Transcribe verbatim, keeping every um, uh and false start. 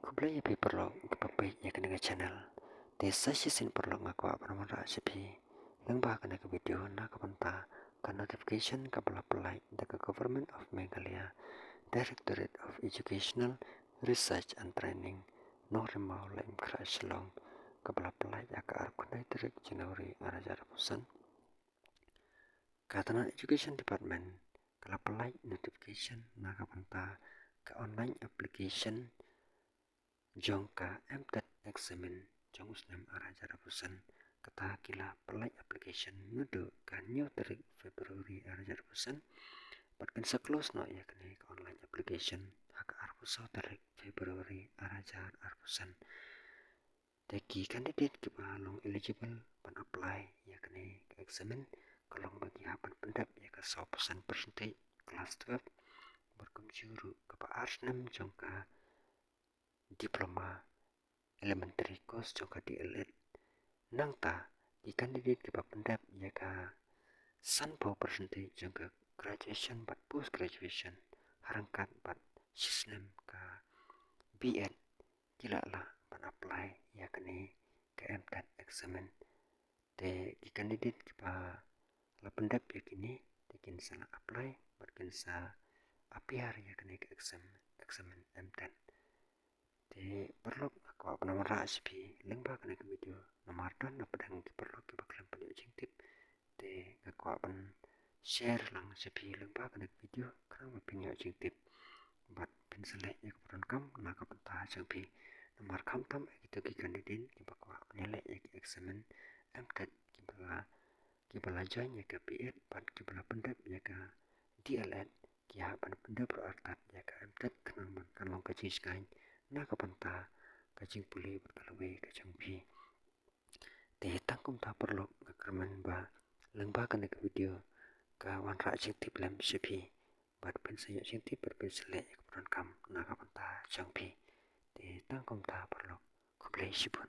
Khublei ïa phi paralok kiba peit ïa kane ka channel. Te sa shisien paralok nga kwah ban wanrah sha phi lyngba kane ka video na ka bynta ka notification kaba la pynlait da ka Government of Meghalaya, Directorate of Educational Research and Training, Nongrimaw Laitumkhrah, Shillong, kaba la pynlait ha ka arphew khyndai tarik January ar hajar arphew san. Ka tnat Education Department ka la pynlait notification na ka bynta ka online application jong ka MTET examen jong u snem ar hajar arphew san. Kata ki la pynlait application naduh ka hynñiew tarik February ar hajar arphew san. Bad kin sa close noh ïa kane ka online application ha ka arphew saw tarik February ar hajar arphew san. Te ki candidate kiba long eligible ban apply ïa kane ka examen ka long ba ki hap ban pyndep ïa ka saw percent percentage class twelve, bad kumjuh ruh kaba ar snem jong ka diploma elementary course jong ka D L Ed. Nangta ki candidate kiba pyndep ïa ka sanphew percentage jong ka graduation bad post graduation ha ryngkat bad shisnem ka B Ed ki la lah ban apply ïa kane ka MTET examen. Te ki candidate kiba la pyndep ïa kine te kin sa lah apply bad kin sa appear ïa kane ka exam, examen MTET. Te paralok nga kwah ban wanrah sha phi lyngba kane ka video namar don na pdeng ki paralok kiba khlem pynïoh jingtip. Te nga kwah ban share lang sha phi lyngba kane ka video khnang ba phin ïoh jingtip bad phin sa leh ïa kaba donkam na ka bynta jong phi. Namar khamtam ïa kito ki candidate kiba kwah ban ïaleh ïa ki examen MTET kiba la, kiba la join ïa ka B Ed bad kiba la pyndep ïa ka D L Ed ki hap ban pyndep ruh artat ïa ka MTET khnang ban kan long ka jingshngaiñ na ka bynta ka jingpule bad ka lawei ka jong phi. Te tang kumta paralok, nga kyrmen ba lyngba kane ka video ka wanrah jingtip lem sha phi bad phin sa ïoh jingtip bad phin sa leh ïa kaba donkam na ka bynta jong phi. Te tang kumta paralok, khublei shibun.